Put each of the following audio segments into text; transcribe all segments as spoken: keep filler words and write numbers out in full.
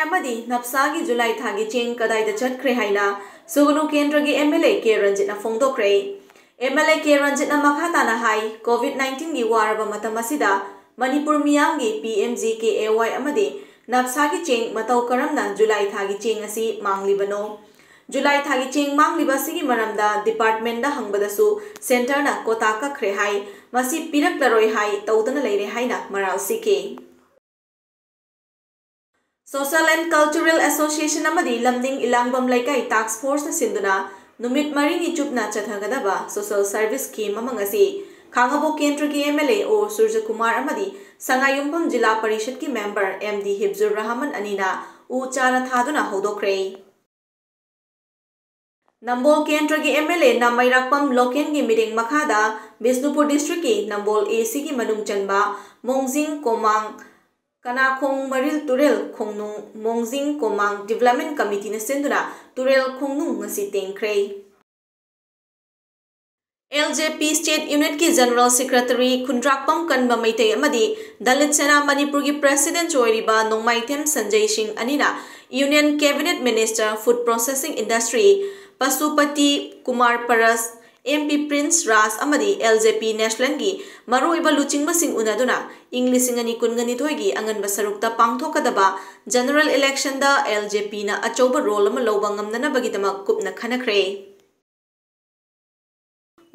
ꯑꯃꯗꯤ ꯅꯞꯁꯥꯒꯤ ꯖꯨꯂꯥꯏ ꯊꯥꯒꯤ ꯆꯦꯡ ꯀꯗꯥꯏꯗ ꯆꯠꯈ꯭ꯔꯦ ꯍꯥꯏꯅ ꯁꯨꯒꯅꯨ ꯀꯦꯟꯗ꯭ꯔꯒꯤ MLA ꯀꯦ ꯔꯟꯖꯤꯠꯅ ꯐꯣꯡꯗꯣꯛꯈ꯭ꯔꯦ꯫ MLA ꯀꯦ ꯔꯟꯖꯤꯠꯅ ꯃꯈꯥ ꯇꯥꯅ ꯍꯥꯏ, COVID nineteen ꯒꯤ ꯋꯥꯔꯕ ꯃꯇꯝ ꯑꯁꯤꯗ ꯃꯅꯤꯄꯨꯔ ꯃꯤꯌꯥꯝꯒꯤ PMGKAY ꯑꯃꯗꯤ ꯅꯞꯁꯥꯒꯤ ꯆꯦꯡ ꯃꯇꯧ ꯀꯔꯝꯅ ꯖꯨꯂꯥꯏ ꯊꯥꯒꯤ ꯆꯦꯡ ꯑꯁꯤ ꯃꯥꯡꯂꯤꯕꯅꯣ? ꯖꯨꯂꯥꯏ ꯊꯥꯒꯤ ꯆꯦꯡ ꯃꯥꯡꯂꯤꯕ ꯑꯁꯤꯒꯤ ꯃꯔꯝꯗ department ꯗ ꯍꯪꯕꯗꯁꯨ centre ꯅ quota ꯀꯛꯈ꯭ꯔꯦ ꯍꯥꯏ, ꯃꯁꯤ ꯄꯤꯔꯛꯂꯔꯣꯏ ꯍꯥꯏ, ꯇꯧꯗꯅ ꯂꯩꯔꯦ ꯍꯥꯏꯅ ꯃꯔꯥꯜ ꯁꯤꯈꯤ꯫ Social and Cultural Association ꯑꯃꯗꯤ ꯂꯝꯗꯤꯡ ꯏꯂꯥꯡꯕꯝ ꯂꯩꯀꯥꯏ task force ꯅ ꯁꯤꯟꯗꯨꯅ ꯅꯨꯃꯤꯠ ꯃꯔꯤꯅꯤ ꯆꯨꯞꯅ ꯆꯠꯊꯒꯗꯕ social service camp ꯑꯃ ꯉꯁꯤ ꯈꯥꯉꯕꯣꯛ ꯀꯦꯟꯗ꯭ꯔꯒꯤ MLA ꯑꯣ ꯁꯨꯔꯖꯀꯨꯃꯥꯔ ꯑꯃꯗꯤ ꯁꯉꯥꯏꯌꯨꯝꯐꯝ ꯖꯤꯂꯥ ꯄꯔꯤꯁꯠꯀꯤ member MD ꯍꯤꯞꯖꯨꯔ ꯔꯍꯃꯟ ꯑꯅꯤꯅ ꯎ ꯆꯥꯔ ꯊꯥꯗꯨꯅ ꯍꯧꯗꯣꯛꯈ꯭ꯔꯦ꯫ ꯅꯝꯕꯣꯜ ꯀꯦꯟꯗ꯭ꯔꯒꯤ MLA ꯅꯥꯃꯩꯔꯥꯛꯄꯝ ꯂꯣꯀꯦꯟꯒꯤ ꯃꯤꯔꯦꯡ ꯃꯈꯥꯗ ꯕꯤꯁꯅꯨꯄꯨꯔ district ꯀꯤ ꯅꯝꯕꯣꯜ AC ꯒꯤ ꯃꯅꯨꯡ ꯆꯟꯕ ꯃꯣꯡꯖꯤꯡ ꯀꯣꯃꯥꯡ, ꯀꯅꯥꯈꯣꯡ ꯃꯔꯤꯜ ꯇꯨꯔꯦꯜ ꯈꯣꯡꯅꯨꯡ, ꯃꯣꯡꯖꯤꯡ ꯀꯣꯃꯥꯡ Development Committee ꯅ ꯁꯤꯟꯗꯨꯅ ꯇꯨꯔꯦꯜ ꯈꯣꯡꯅꯨꯡ ꯉꯁꯤ ꯇꯦꯡꯈ꯭ꯔꯦ꯫ LJP State Unit ꯀꯤ General Secretary ꯈꯨꯟꯗ꯭ꯔꯥꯛꯄꯝ ꯀꯟꯕ ꯃꯩꯇꯩ ꯑꯃꯗꯤ ꯗꯂꯤꯠ ꯁꯦꯅꯥ ꯃꯅꯤꯄꯨꯔꯒꯤ president ꯑꯣꯏꯔꯤꯕ ꯅꯣꯡꯃꯥꯏꯊꯦꯝ ꯁꯟꯖꯩ ꯁꯤꯡ ꯑꯅꯤꯅ Union Cabinet Minister Food Processing Industry Pashupati Kumar Paras, MP Prince Raj ꯑꯃꯗꯤ LJP National ꯒꯤ ꯃꯔꯨꯑꯣꯏꯕ ꯂꯨꯆꯤꯡꯕꯁꯤꯡ ꯎꯅꯗꯨꯅ ꯏꯪ ꯂꯤꯁꯤꯡ ꯑꯅꯤ ꯀꯨꯟꯒ ꯅꯤꯊꯣꯏꯒꯤ ꯑꯉꯟꯕ ꯁꯔꯨꯛꯇ ꯄꯥꯡꯊꯣꯛꯀꯗꯕ general election ꯗ LJP ꯅ ꯑꯆꯧꯕ role ꯑꯃ ꯂꯧꯕ ꯉꯝꯅꯅꯕꯒꯤꯗꯃꯛ ꯀꯨꯞꯅ ꯈꯟꯅꯈ꯭ꯔꯦ꯫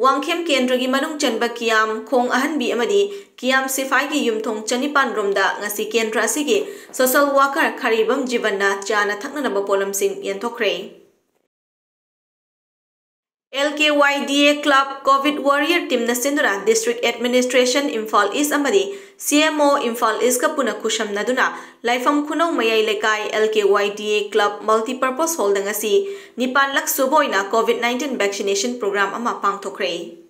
ꯋꯥꯡꯈꯦꯝ ꯀꯦꯟꯗ꯭ꯔꯒꯤ ꯃꯅꯨꯡ ꯆꯟꯕ ꯀꯤꯌꯥꯝ, ꯈꯣꯡ ꯑꯍꯟꯕꯤ ꯑꯃꯗꯤ ꯀꯤꯌꯥꯝ ꯁꯤꯐꯥꯏꯒꯤ ꯌꯨꯝꯊꯣꯡ ꯆꯅꯤꯄꯥꯟ ꯔꯣꯝꯗ ꯉꯁꯤ ꯀꯦꯟꯗ꯭ꯔ ꯑꯁꯤꯒꯤ social worker ꯈꯔꯤꯕꯝ ꯖꯤꯕꯟꯅ ꯆꯥꯅ ꯊꯛꯅꯅꯕ ꯄꯣꯠꯂꯝꯁꯤꯡ ꯌꯦꯟꯊꯣꯛꯈ꯭ꯔꯦ꯫ LKYDA Club COVID Warrior Team ꯅ ꯁꯤꯟꯗꯨꯅ District Administration ꯏꯝꯐꯥꯜ East ꯑꯃꯗꯤ CMO ꯏꯝꯐꯥꯜ East ꯀ ꯄꯨꯟꯅ ꯈꯨꯠꯁꯝꯅꯗꯨꯅ ꯂꯥꯏꯐꯝ ꯈꯨꯅꯧ ꯃꯌꯥꯏ ꯂꯩꯀꯥꯏ LKYDA Club Multipurpose Hall ꯗ ꯉꯁꯤ ꯅꯤꯄꯥꯟ ꯂꯛ ꯁꯨꯕ ꯑꯣꯏꯅ COVID nineteen vaccination program ꯑꯃ ꯄꯥꯡꯊꯣꯛꯈ꯭ꯔꯦ꯫